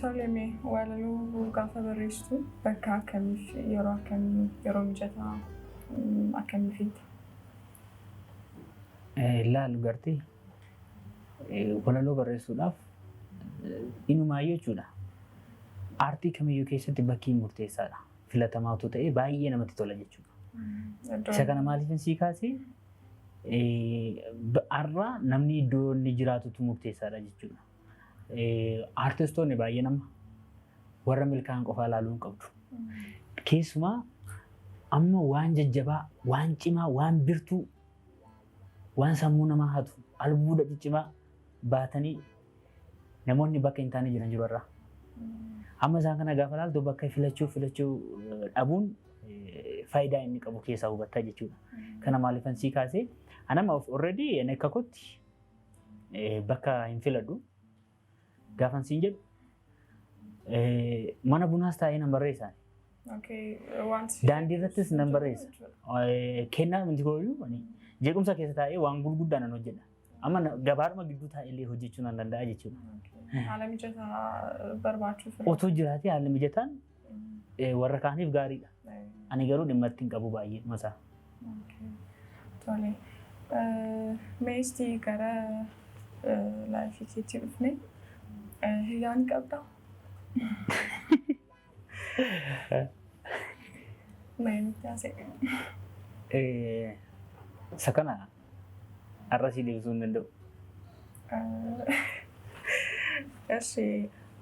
Tole, mee walaloo gaafa barreessitu bakka akkamiif, yeroo akkamii, yeroo mijataa akkamii feeta? Laalu gartee, walaloo barreessuudhaaf inumaayyuu jechuudha. Aartii kamiyyuu keessatti bakki murteessaadha. Filatamaa otoo ta'ee baay'ee namatti tola jechuudha. Isa kana maaliif sii kaasee, har'a namni iddoo inni jiraatutu murteessaadha jechuudha. Aartistoonni baay'ee nama warra milkaa'an qofaa ilaaluu hin qabdu. Keessumaa amma waan jajjabaa, waan cimaa, waan birtuu, waan sammuu namaa hatu, albuuda ciccimaa baatanii namoonni bakka hin taane jiran jiru irraa. Amma isaan kana gaafa ilaaltu bakka filachuu dhabuun faayidaa inni qabu keessaa hubattaa jechuudha. Kana maaliifan sii kaasee, anama already ani akka kootti bakka hin filadhu. Gaafan siin jedhu, mana bunaas taa'ee nan barreessa. Daandii irrattis nan barreessa. Kennaa miti kooyyuu jeequmsa keessa taa'ee waan gurguddaa nan hojjedha. Amma gabaadhuma gidduu taa'ee illee hojjechuu nan danda'a jechuudha. Haala mijataa barbaachuuf. Otoo jiraatee haalli mijataan warra kaaniif gaariidha. Ani garuu dhimma itti hin qabu baay'ee masaa. Tole. Mee isti gara life ii keetti dhufne, hiriyaa ni qabdaa? Mee nutti haasa'e. Isa kana har'a sii deebisuu hin danda'u. Eshi,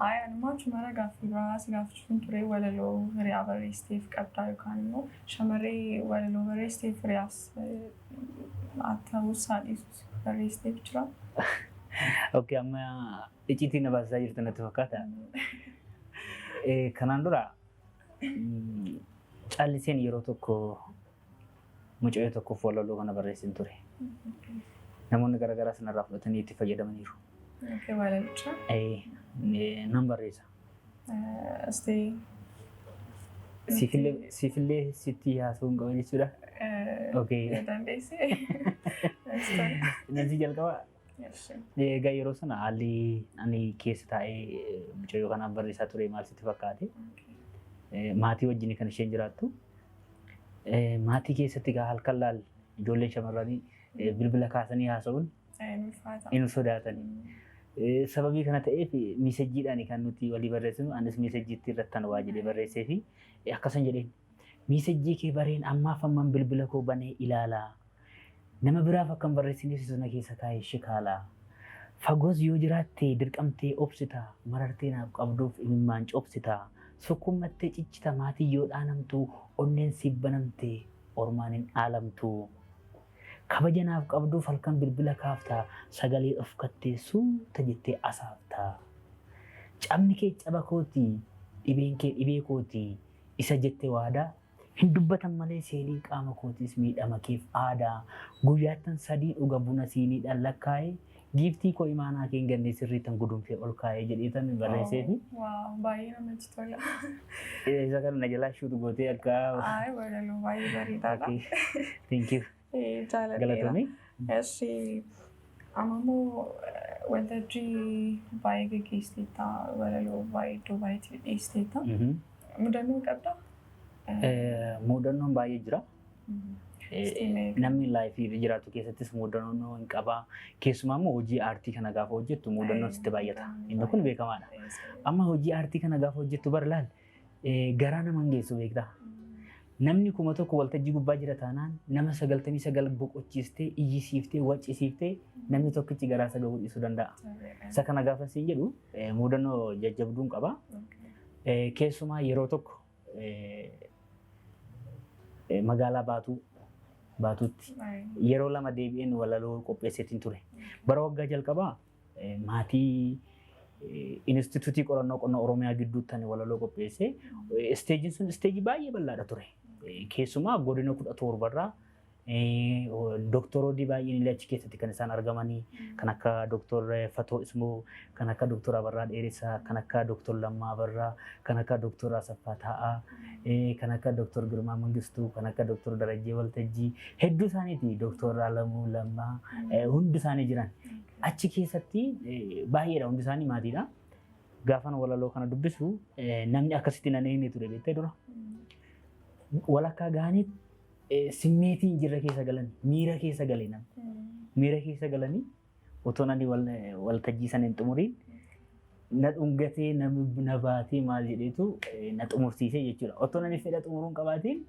ayi anumaa achumara gaaffii biraa si gaafachuun ture, walaloo hiriyaa barreessiteef qabdaa yookaan immoo shamarree walaloo barreessiteef hiriyaas haa ta'us haa dhiisus barreessiteef jira? Okay, amma icciitii na baasisaa jirtu natti fakkaata. Kanaan dura calliseen yeroo tokko mucayyoo tokkoof walaloo kana barreessin ture. Namoonni garaagaraa sanarraa fudhatanii itti fayyadamaniiru. Okay, walalicha. Nan barreessa. Asti. Siifillee sitti haasa'uu hin qaban jechuudha. Okay. Dandeessee. Nansi jalqaba. Egaa yeroo sana haalli ani keessa taa'ee mucayyoo kanaaf barreessaa ture maal sitti fakkaate? Maatii wajjin kan isheen jiraattu. Maatii keessatti egaa halkan laal ijoolleen shamarranii bilbila kaasanii haasa'uun hin sodaatan. Sababii kana ta'eef message iidhaan kan nuti walii barreessinu, anis message iitti irrattan waa jedhee barreessee fi akkasan jedheen. "Message kee bareen ammaaf amman bilbila koo banee ilaalaa. Nama biraaf akkam barreessineef sana keessa kaa'ee shikaalaa. Fagoos yoo jiraatte dirqamtee obsita, marartee naaf qabduuf imimmaan cobsita. Sukkummattee cichita maatii yoo dhaanamtu, onneen siif banamte ormaan hin dhaalamtu. Kabaja naaf qabduuf halkan bilbila kaafta, sagalee dhofkattee suuta jettee asaafta. Cabni kee caba kooti, dhibeen kee dhibee kooti, isa jette waadaa. Hin dubbatan malee seeliin qaama kootis miidhama keef aadaa. Guyyaattan sadii dhuga buna siiniidhaan lakkaa'ee, giiftii koo imaanaa kee hin gannee sirriittan gudunfee ol kaa'ee" jedheetan barreessee fi. Wow, baay'ee namatti tola. Isa kana na jalaa shuutu gootee akka. Ay, walaloo baay'ee bareedaadha. Thank you. Jaaladheera. Galatoomii. Eshi, amma immoo waltajjii baay'ee gaggeessiteetta, walaloo baay'ee iddoo baay'eetti dhiyeessiteetta. Mudannoo qabdaa? Mudannoon baay'ee jira. Namni life ii jiraatu keessattis mudannoo hin qabaa. Keessumaa immoo hojii aartii kana gaafa hojjettu mudannoon sitti baay'ata. Inni kun beekamaadha. Amma hojii aartii kana gaafa hojjettu bara laal garaa nama hin geessu beektaa. Namni 1000 waltajjii gubbaa jira taanaan nama 99 boqochiistee, iyyisiiftee, waccisiiftee namni tokkichi garaa isa gahuu dhiisuu danda'a. Isa kana gaafa siin jedhu mudannoo jajjabduun qaba. Keessumaa yeroo tokko magaalaa Baatuutti yeroo lama deebi'een walaloo qopheesseetiin ture. Bara waggaa jalqabaa maatii Inistituutii Qorannoo Qonna Oromiyaa gidduutti ani walaloo qopheesse. Stage iin sun stage ii baay'ee bal'aadha ture. Keessumaa godina 17rraa doktoroonni baay'een illee achi keessatti kan isaan argamanii, kan akka Doktor Fatoo Ismoo, kan akka Doktor Abarraa Dheeressaa, kan akka Doktor Lammaa Abarraa, kan akka Doktor Asaffaa Taa'aa, kan akka Doktor Girmaa Mangistuu, kan akka Doktor Darajjee Waltajjii, hedduu isaaniiti, Doktor Alamuu Lammaa, hundi isaanii jiran. Achi keessatti baay'eedha, hundi isaanii maatiidha. Gaafan walaloo kana dubbisu namni akkasitti nan eegne ture beektee dura. Walakkaa gahanii simmeetii hin jirre keessa galan, miira keessa gale namni. Miira keessa galanii otoo ani waltajjii sana hin xumuriin na dhungatee, na baatee, maal jedheetu na xumursiisee jechuudha. Otoo ani fedha xumuruun qabaatiin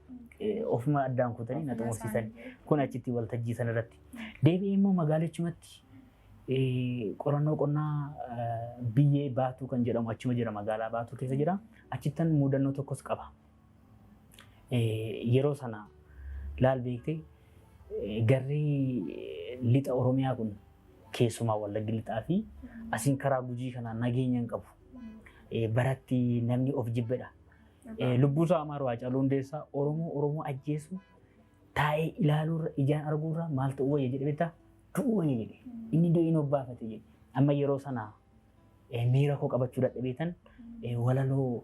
ofuma addaan kutanii na xumursiisan. Kun achitti waltajjii sana irratti. Deebi'ee immoo magaalichumatti qorannoo qonnaa biyyee Baatuu kan jedhamu achuma jira, magaalaa Baatuu keessa jira. Achittan mudannoo tokkos qaba. Yeroo sana laal beektee, garri lixa Oromiyaa kun, keessumaa Wallaggi lixaa fi asiin karaa Gujii kanaa nageenya hin qabu. Baratti namni of jibbedha. Lubbuusaa Amaaru Haacaaluu Hundeessaa Oromoo Oromoo ajjeesu taa'ee ilaaluurra, ijaan arguurra maal ta'uu wayya jedhe beektaa? Du'uu wayya jedhe. Inni du'in of baafate jedhe. Amma yeroo sana miira koo qabachuu dadhabeetan walaloo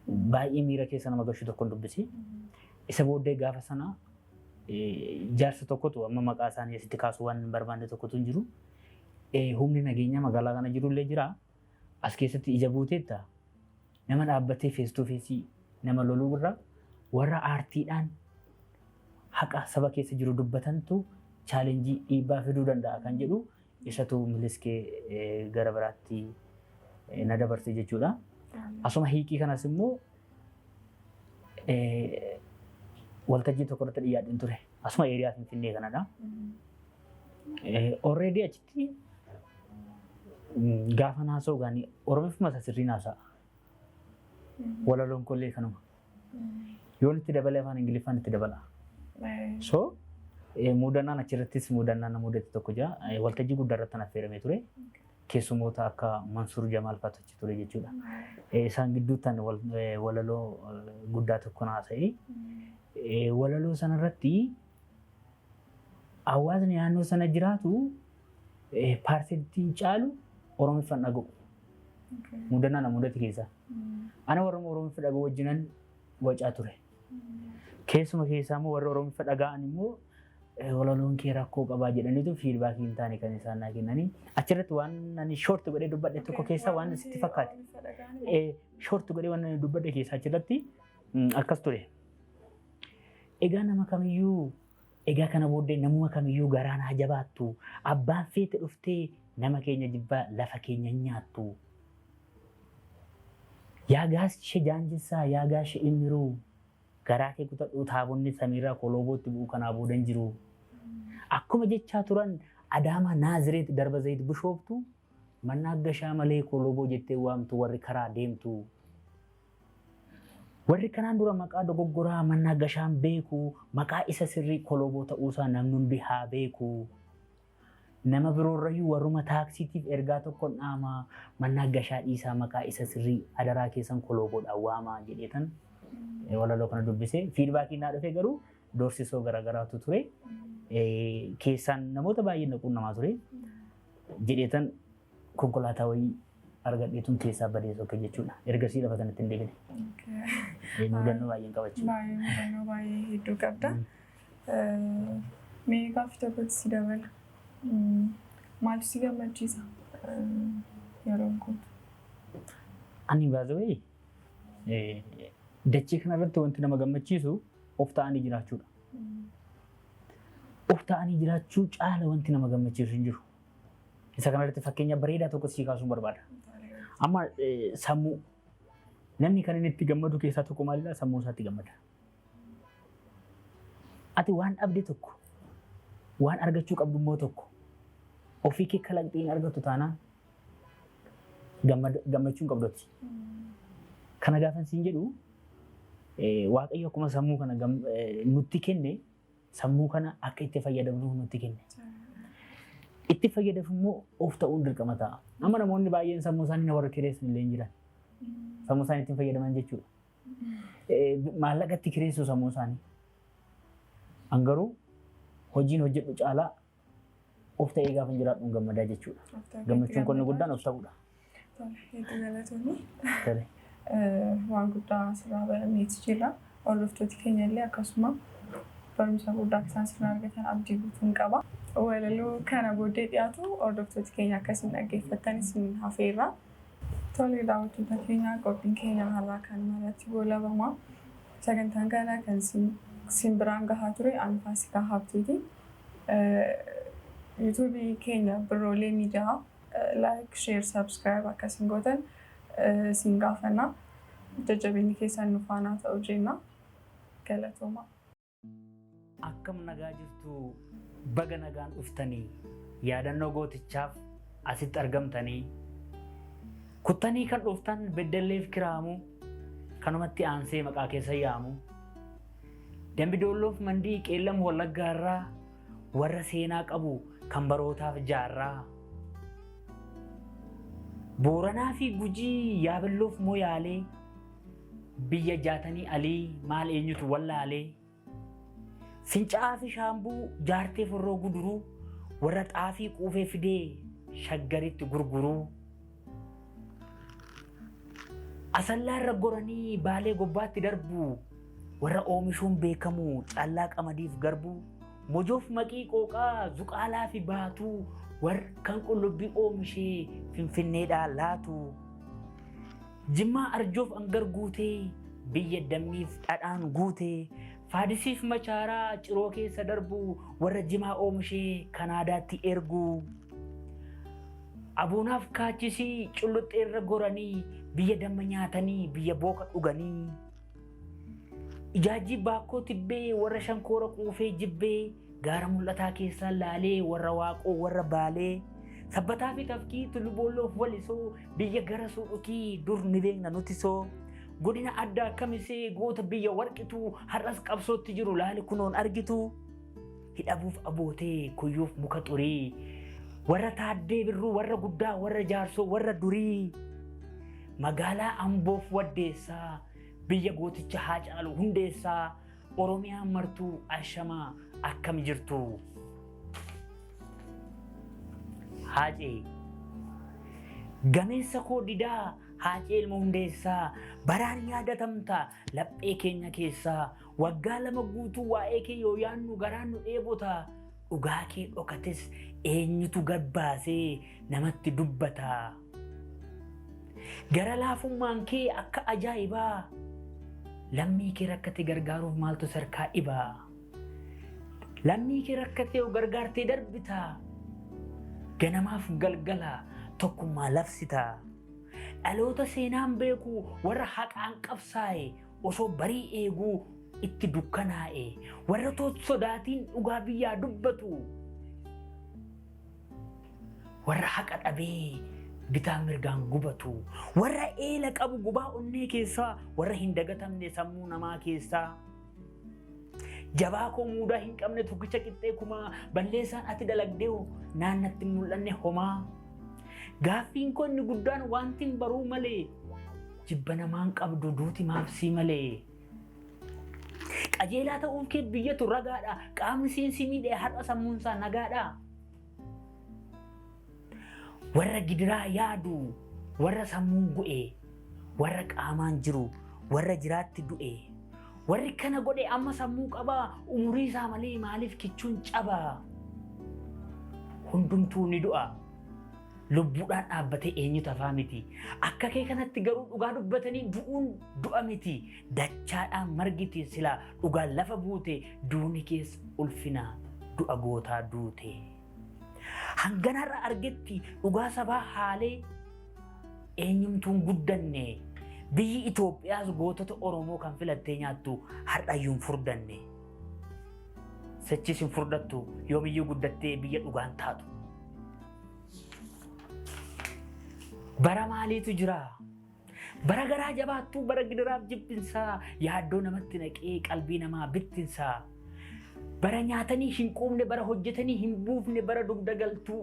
baay'ee miira keessa nama gashu tokkon dubbise. Isa booddee gaafa sana jaarsa tokkotu, amma maqaa isaanii asitti kaasuu waan hin barbaanne tokkotu hin jiru. Humni nageenyaa magaalaa kana jirullee jira. As keessatti ija buuteetta, nama dhaabbatee face to face nama loluu irra warra aartiidhaan haqa saba keessa jiru dubbatantu challenge dhiibbaa fiduu danda'a kan jedhu isatu miliskee gara biraatti na dabarse jechuudha. Asuma hiikii kanas immoo waltajjii tokko irratti dhiyaadheen ture. Asuma area Finfinnee kanadha. Already achitti gaafa naasa'u gaanii Oromiffuma isa sirrii naasa'a. Walaloon kollee kanuma. Yoon itti dabalee afaan Ingiliffaan itti dabala. So mudannaan achirrattis mudannaan na mudate tokko jira. Waltajjii guddaa irratti affeeramee ture. Keessumoota akka Mansuur Jamaal fa'aatu achi ture jechuudha. Isaan gidduutti walaloo guddaa tokko naasa'e. Walaloo sanarratti hawaasni naannoo sana jiraatu percentiin caalu Oromiffaan dhaga'u. Mudannaa na mudate keessaa. Ana warra Oromiffa dhaga'u wajjinan wacaa ture. Keessuma keessaa immoo warra Oromiffa dhaga'an immoo walaloon kee rakkoo qabaa jedhaniitu feedback hin taane kan isaan naa kennanii. Achirratti waan ani short godhee dubbadhe tokko keessaa waan sitti fakkaate. Short godhee waan ani dubbadhe keessaa achirratti akkas ture. Egaa nama kamiyyuu, egaa kana booddee namuma kamiyyuu garaan haa jabaattu. Abbaan feete dhuftee nama keenya jibbaa lafa keenya hin nyaattu. Yaa gaashe jaanjessaa, yaa gaashe immiruu, garaa kee kutadhuu, taabonni samiirraa koloobootti bu'u kanaa booda hin jiru. Akkuma jechaa turan Adaamaa, Naazireet, Darba Zayit, Bishooftu mannaaggashaa malee kolooboo jettee waamtu warri karaa deemtu. Warri kanaan dura maqaa dogoggoraa mannaaggashaan beeku, maqaa isa sirrii kolooboo ta'uusaa namni hundi haa beeku. Nama biroorrayyuu warruma taaksiitiif ergaa tokko dhaama, mannaaggashaa dhiisaa, maqaa isa sirrii adaraa keessan kolooboodhaan waamaa jedheetan walaloo kana dubbise. Feedbackiin naa dhufe garuu doorsisoo garaagaraatu ture. Keessaan namoota baay'ee na quunnamaa ture. Jedheetan konkolaataa wayii argadheetun keessaa badee sokke jechuudha. Ergasii lafa sanatti hin deebine. Mudannoo baay'een qabachuu. Baay'ee mudannoo baay'ee hedduu qabda. Mee gaaffii tokkotti si dabala. Maaltu si gammachiisa yeroon kun? Ani baazawee dachee kanarratti wanti nama gammachiisu of ta'anii jiraachuudha. Of ta'anii jiraachuu caala wanti nama gammachiisu hin jiru. Isa kanarratti fakkeenya bareedaa tokko sii kaasuun barbaada. Amma sammuu namni kan inni itti gammadu keessaa tokko maalidha? Sammuu isaatti gammada. Ati waan dhabde tokko, waan argachuu qabdu immoo tokko ofii kee kalaqxee hin argattu taanaan gammachuu hin qabduti. Kana gaafan siin jedhu, Waaqayyo akkuma sammuu kana nutti kenne, sammuu kana akka itti fayyadamnuuf nutti kenne. Itti fayyadamu immoo of ta'uun dirqama ta'a. Amma namoonni baay'een sammuu isaanii warra kireessan illee hin jiran. Sammuu isaanii ittiin fayyadaman jechuudha. Maallaqa itti kireessu sammuu isaanii. An garuu hojiin hojjedhu caalaa of ta'ee gaafa jiraadhu hin gammadaa jechuudha. Gammachuun qonni guddaan of ta'uudha. Hedduu galatoomii. Waan guddaa asirraa baranneeti jira. Hordoftooti keenya illee akkasuma barumsa guddaa isaan sirraa argatan abdii guutuun qaba. Walaloo kana booddee dhiyaatu hordoftooti keenya akkasiin dhaggeeffattan isin hafeerra. Tole, daawwattoota keenya, qophiin keenya har'aa kanuma irratti goolabama. Sagantaan kana kan isin biraan gahaa ture ani Faasikaa Habteeti. Yuutuubii keenya Birroolee Miidiyaa like, share, subscribe akkasiin gootan isin gaafanna. Jajjabinni keessan nu faanaa ta'u jenna. Galatooma. Akkam nagaa jirtu? Baga nagaan dhuftanii, yaadannoo gootichaaf asitti argamtanii, kuttanii kan dhuftan Beddelleef Kiraamuu, kanumatti aansee maqaa keessa yaamu. Dambidoolloof Mandii, Qeellam Wallaggaarraa, warra seenaa qabu kan barootaaf jaarraa. Booranaa fi Gujii, Yaaballoof Moyaalee, biyya Jaatanii Alii maal eenyutu wallaalee. Fincaa'aa fi Shaambuu, Jaartee Forroo Guduruu, warra xaafii quufee fidee Shaggaritti gurguruu. Asallaarra goranii Baalee Gobbaatti darbu, warra oomishuun beekamu callaa qamadiif garbuu. Mojoof Maqii, Qooqaa, Zuqaalaa fi Baatuu, warra kan qullubbii oomishee Finfinneedhaa laatu. Jimmaa Arjoof Angar Guutee, biyya dammiif dhadhaan guutee, Faadisiif Machaaraa Ciroo keessa darbu, warra jimaa oomishee Kanaadaatti ergu. Abuunaaf Kaachisii Culluxxeerra goranii, biyya damma nyaatanii, biyya booka dhuganii. Ijaajjii Baakkoo Tibbee, warra shankoora quufee jibbee gaara Mul'ataa keessaa laalee, warra Waaqoo, warra Baalee. Sabbataa fi Tafkii, Tulluboolloof Walisoo, biyya gara Suudhukii dur ni beekna nuti soo. Godina Addaa Kamisee, goota biyya Warqituu, har'as qabsootti jiru laali kunoon argitu. Hidhabuuf Abootee, Kuyyuuf Muka Xurii, warra Taaddee Birruu, warra guddaa, warra Jaarsoo, warra durii. Magaalaa Amboof Waddeessaa, biyya gooticha Haacaalu Hundeessaa, Oromiyaan martuu ashamaa, akkam jirtu? Haacee. Gameessa koo didaa Haacee ilma Hundeessaa, baraan yaadatamta laphee keenya keessaa. Waggaa 2 guutuu waa'ee kee yoo yaannu garaan nu dheebota. Dhugaa kee dhokates eenyutu gad baasee namatti dubbata? Gara laafummaan kee akka ajaa'ibaa, lammii kee rakkate gargaaruuf maaltu sarkaa dhibaa? Lammii kee rakkatee yoo gargaartee darbita. Ganamaaf galgala tokkummaa labsita. Dhaloota seenaan beeku, warra haqaan qabsaa'e, osoo barii eeguu itti dukkanaa'e, warra sodaatiin dhugaa biyyaa dubbatu, warra haqa dhabee bitaa mirgaan gubatu, warra eela qabu gubaa onnee keessaa, warra hin dagatamne sammuu namaa keessaa. Jabaa koo muudaa hin qabne, tokkicha qixxee kumaa, balleessaan ati dalagdee naannatti hin mul'anne homaa. Gaaffiin koo inni guddaan wanti hin baruu malee, jibba namaan qabdu duuti maaf sii malee. Qajeelaa ta'uun kee biyyatu ragaadha. Qaamni siin si miidhee har'a sammuunsaa nagaadha. Warra gidiraa yaadu, warra sammuun gu'e, warra qaamaan jiru, warra jiraatti du'e. Warri kana godhe amma sammuu qabaa, umurii isaa malee maaliif kichuun cabaa? Hundumtuu ni du'a. Lubbuudhaan dhaabbatee eenyutu hafaa miti. Akka kee kanatti garuu dhugaa dubbatanii du'uun du'a miti. Dachaadhaan margiti silaa dhugaan lafa buute, duuni keessa ulfina du'a gootaa duute. Hanganarra argetti dhugaa sabaa haalee eenyumtuun guddanne, biyyi Itoophiyaas gootota Oromoo kan filattee nyaattu har'ayyuu hin furdanne. Sechis hin furdattu yoomiyyuu guddattee biyya dhugaan taatu. Bara maaliitu jira? Bara garaa jabaattuu, bara gidiraaf jibbinsaa, yaaddoo namatti naqee qalbii namaa bittinsaa. Bara nyaatanii hin quufne, bara hojjetanii hin buufne, bara dugda galtuu.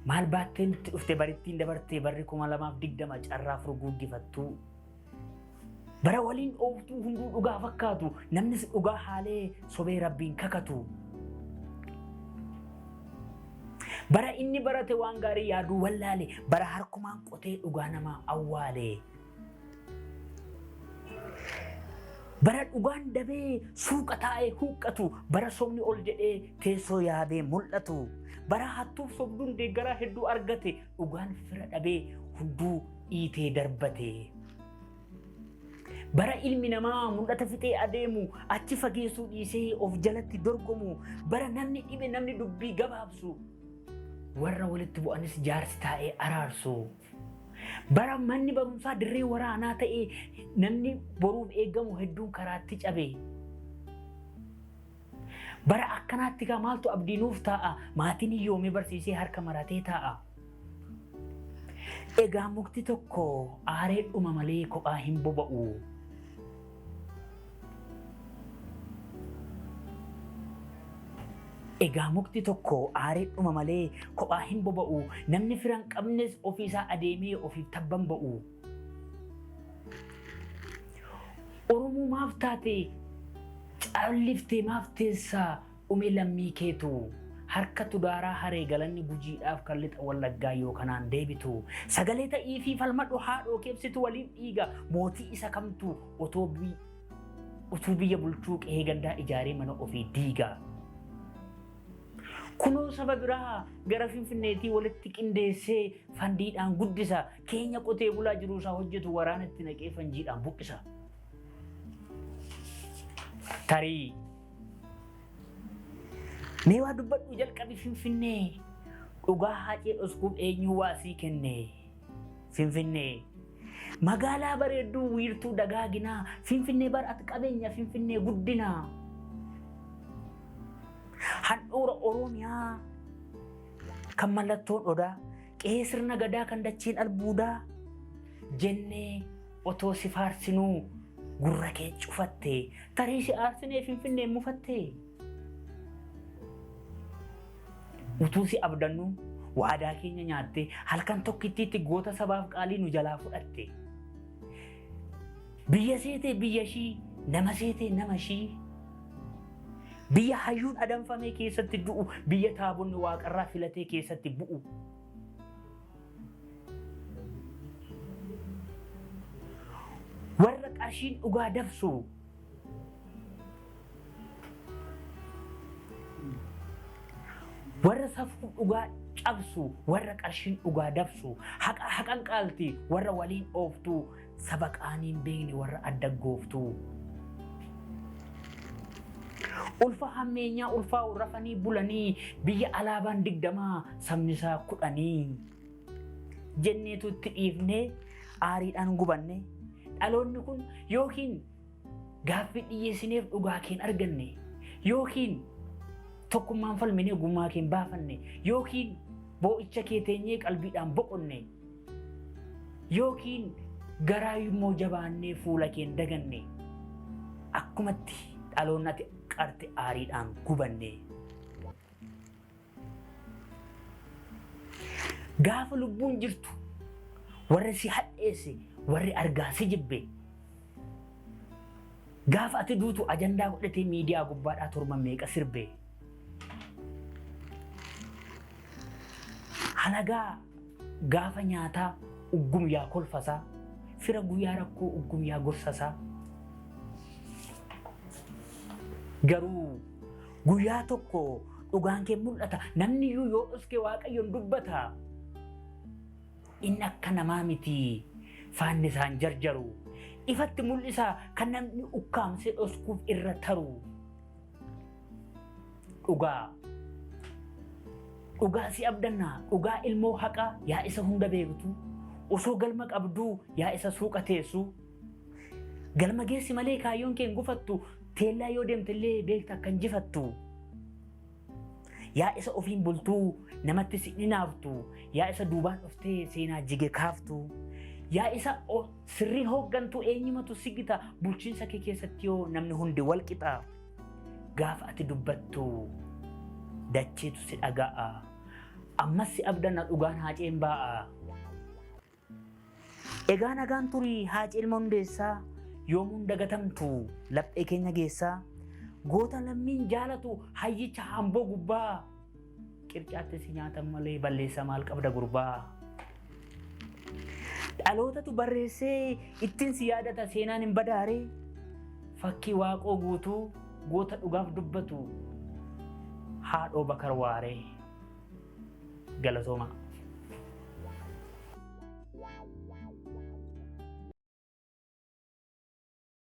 Maal baattee nutti dhufte barittiin dabartee, barri 2020 carraa furguuggifattuu. Bara waliin dhooftuu hunduu dhugaa fakkaatu, namnis dhugaa haalee sobee Rabbiin kakatu. Bara inni barate waan gaarii yaaduu wallaale, bara harkumaan qotee dhugaa namaa awwaale. Bara dhugaan dabee suuqa taa'ee huuqqatu, bara sobni ol jedhee teessoo yaabee mul'atu. Bara hattuuf sobduun deeggaraa hedduu argate, dhugaan fira dhabee hunduu dhiitee darbate. Bara ilmi namaa mul'ata fixee adeemu achi fageessuu dhiisee of jalatti dorgomu bara namni dhibe namni dubbii gabaabsu warra walitti bu'anis jaarsi taa'ee araarsu. Bara manni barumsaa dirree waraanaa ta'ee namni boruuf eegamu hedduun karaatti cabe. Bara akkanaatti kaa maaltu abdii nuuf taa'a maatiin hiyyoomee barsiisee harka maratee taa'a. Egaa mukti tokko aaree dhuma malee kophaa hin boba'u. Egaa mukti tokko aaree dhuma malee kophaa hin boba'u. Namni fira hin qabnes ofiisaa adeemee ofiif tabban ba'u. Oromoo maaf taate calliftee maaf teessaa dhume lammii keetu. Harka tudaaraa haree galanni gujiidhaaf kan lixa wallaggaa yoo kanaan deebitu. Sagalee ta'ii fi falmadhu haadhoo keebsitu waliin dhiiga mootii isa kamtu utuu biyya bulchuu qe'ee gandaa ijaaree mana ofii diiga. Kunoo saba biraa gara Finfinneetii walitti qindeessee fandiidhaan guddisa. Keenya qotee bulaa jiruusaa hojjetu waraanatti naqee fanjiidhaan buqqisa. Tarii mee waa dubbadhu jalqabi Finfinnee dhugaa haacee dhoskuuf eenyu waa sii kenne Finfinnee magaalaa bareedduu wiirtuu dagaaginaa Finfinnee bara ati qabeenya Finfinnee guddinaa handhuura Oromiyaa kan mallattoon odaa qe'ee sirna gadaa kan dacheen albuudaa jennee otoo si faarsinuu gurra kee cufatte tarii si aarsinee Finfinnee mufatte. Utuu si abdannu waadaa keenya nyaatte halkan tokkittiitti goota sabaaf qaalii nu jalaa fudhatte. Biyya seetee biyya ishii nama seetee nama ishii. Biyya hayyuun adamfamee keessatti du'u biyya taabonni waaqarraa filatee keessatti bu'u. Warra qarshiin dhugaa dabsu. Warra safuu dhugaa cabsu, warra qarshiin dhugaa dabsu, haqan qaalti, warra waliin ooftu, saba qaanii hin beekne warra adda gooftu. Ulfa hammeenyaa ulfaa'u rafanii bulanii biyya alaabaan 20 sabni isaa 10 jenneetu itti dhiifnee aariidhaan gubanne dhaloonni kun yookiin gaaffii dhiyyeessineef dhugaa keen arganne yookiin tokkummaan falminee gumaa keen baafanne yookiin boo'icha kee teenyee qalbiidhaan boqonne yookiin garaa immoo jabaannee fuula keen daganne akkumatti dhaloonni ati qarte aariidhaan gubanne. Gaafa lubbuun jirtu warri si hadheesse warri argaa si jibbe gaafa ati duutu ajandaa godhatee miidiyaa gubbaadhaa torban meeqa sirbe. Halagaa gaafa nyaataa uggum yaa kolfasaa fira guyyaa rakkoo uggum yaa gorsasaa. Garuu guyyaa tokko dhugaan kee mul'ata namni iyyuu yoo dhoske Waaqayyoon dubbata. Inni akka namaa miti faanni isaan jarjaru ifatti mul'isa kan namni ukkaamsee dhoskuuf irra taru. Dhugaa dhugaa si abdannaa dhugaa ilmoo haqaa yaa isa hunda beektu osoo galma qabduu yaa isa suuqa teessu galma geessi malee kaayyoon kee hin gufattu teellaa yoo deemte illee beekta akka hin jifattu. Yaa isa ofiin bultuu namatti si dhinaaftu yaa isa duubaan dhuftee seenaa jige kaaftu yaa isa sirriin hooggantu eenyumatu sigita bulchiinsa kee keessatti yoo namni hundi wal qixa gaafa ati dubbattu dacheetu si dhaga'a ammas si abdanna dhugaan haaceen baa'a. Egaa nagaan turii haacee ilma hundeessaa yoomuun dagatamtu laphee keenya geessaa goota lammiin jaalatu hayyicha hamboo gubbaa qircaatti si nyaatan malee balleessa maal qabda gurbaa. Dhalootatu barreessee ittiin si yaadata seenaan hin badaaree fakkii waaqoo guutuu goota dhugaaf dubbatu haadhoo Bakar Waaree. Galatooma.